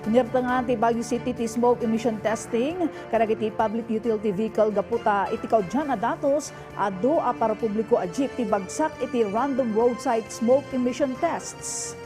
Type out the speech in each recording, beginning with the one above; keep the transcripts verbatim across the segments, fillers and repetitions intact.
Inirtengan ti Baguio City ti smoke emission testing kadagiti public utility vehicle gapu ta iti kaudian a datos, adu a parapubliko a jeep ti bagsak iti random roadside smoke emission tests.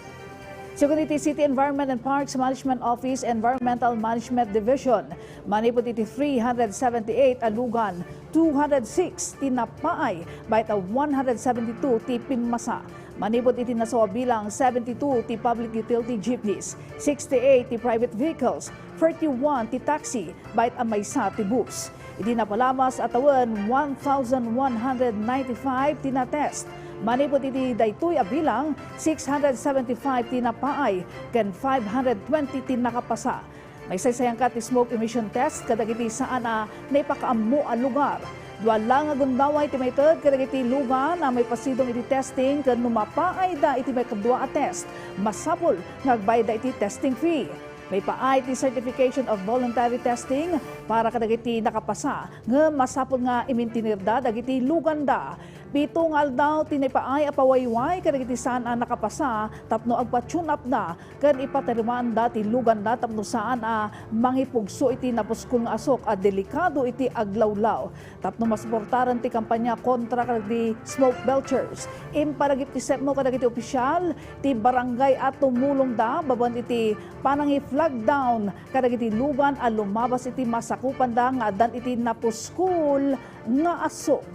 Segun iti City Environment and Parks Management Office Environmental Management Division, manipud iti three hundred seventy-eight a lugan, two hundred six ti napaay, bayat a one hundred seventy-two ti pimmasa. Manipud iti nasawa bilang, seventy-two ti public utility jeepneys, sixty-eight ti private vehicles, thirty-one ti taxi, bayat a maysa ti bus. Idi napalamas a tawen, one thousand one hundred ninety-five ti natest. Manipud iti daytoy a bilang, six hundred seventy-five ti napaay, ken five hundred twenty ti nakapasa. Maisaysayan kadi ti smoke emission test kadagiti saan a naipakaammo a lugar. Dua la nga gundaway ti maited kadagiti lugan a maipasidong iti testing ken no mapaayda iti maikadua a test, masapul nga agbayadda iti testing fee. Maipaay ti certification of voluntary testing para kadagiti nakapasa ngem masapul nga imintinirda dagiti luganda. Pito nga aldaw ti naipaay a pawayway kadagiti saan a nakapasa tapno agpa-tune up-da ken ipatarimaanda ti luganda tapno saan a mangipugso iti napuskol nga asok a delikado iti aglawlaw. Tapno masuportaran ti kampanya kontra kadagiti smoke belchers, imparagip ti SEPMO kadagiti opisyal ti barangay a tumulongda babaen iti panangi-flag down kadagiti lugan a lumabas iti masakupanda nga addan iti napuskol nga asok.